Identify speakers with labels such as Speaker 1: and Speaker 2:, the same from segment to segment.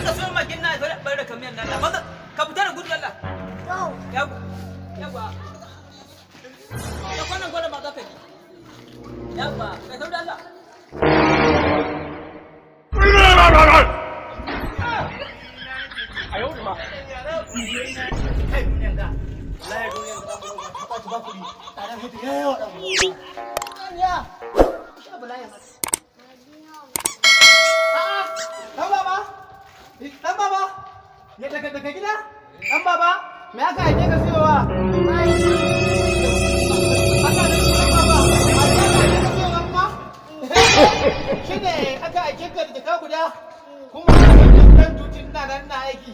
Speaker 1: ka siyo magin na ya bar da kamiyan nan Allah. Maza ka fita da gudu Allah. Yawa. Yawa. Ya kwanan gwada ma za ka ji. Yawa, kai sauri Allah.
Speaker 2: Kai, duniyan ga wallahi, duniyan ga ta ɓaci, ba kuɗi, tsadar mutu ya yawa, ɗan ya sha bala'i. A'a, ɗan baba, ɗan baba, ya daga gida, ɗan baba, me aka aike ka siyowa? Aka da shi, ɗan baba, me aka aike ka siyowa kuma? Shi ne aka aike ka da jaka guda, kuma ɗan tutin ina nan ina aiki.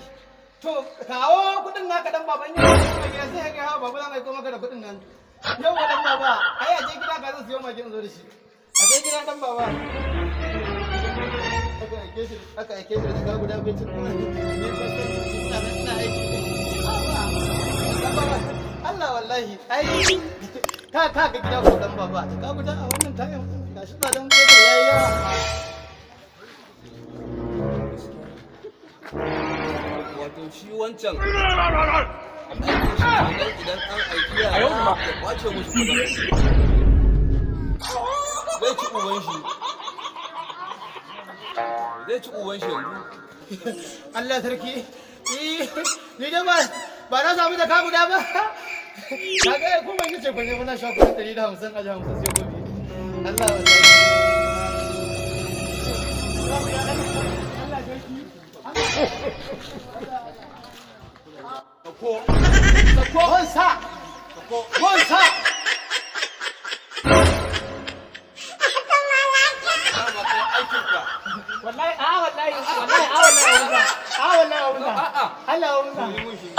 Speaker 2: To, kawo kuɗin naka, ɗan baba, in yau ka gida sai ka ga baba zan aiko maka da kuɗin nan. Yau wa ɗan baba, ai a je gida ka zan siyo magi in zo da shi. A je gida, ɗan baba. Aka aike shi da jaka guda bai ci kuma ni ko sai ina nan ina aiki. Ɗan baba, Allah wallahi, ai ka ga gida ko, ɗan baba, jaka guda a wannan tayin gashi tsadan fetur yayi yawa.
Speaker 1: Wato shi wancan aikin shi kenan, idan an aiki yara ya kwace musu kuɗin. Zai ci uban shi. Zai ci uban shi yanzu.
Speaker 2: Allah sarki, eh, ni dai ba na samu jaka guda ba. Ka ga ko ban yi ce ba ne, muna sha kuɗin 150 a 50 sai gobe. Allah wallahi. Allah sarki.
Speaker 1: Sako.
Speaker 2: Konsa. Konsa.
Speaker 1: Dama kai aikinka.
Speaker 2: Wallahi, a wallahi, wallahi, a wallahi, a wallahi,
Speaker 1: A'a.
Speaker 2: Allah wallahi.
Speaker 1: Yi mun shi.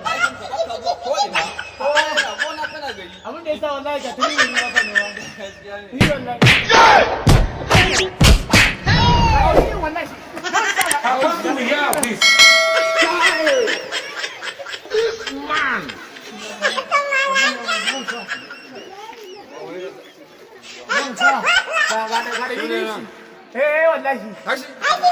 Speaker 1: Ai aikinka aka zuwa ko ina. Kana gona, kana gari.
Speaker 2: Abin da yasa wallahi ga tuni ne maka ne wa.
Speaker 1: Gaskiya ne.
Speaker 2: Ni wallahi. Ai wallahi.
Speaker 3: How do we have this? This man.
Speaker 2: Ga ga ga da yi. Eh wallahi.
Speaker 1: Tashi.
Speaker 2: Tashi.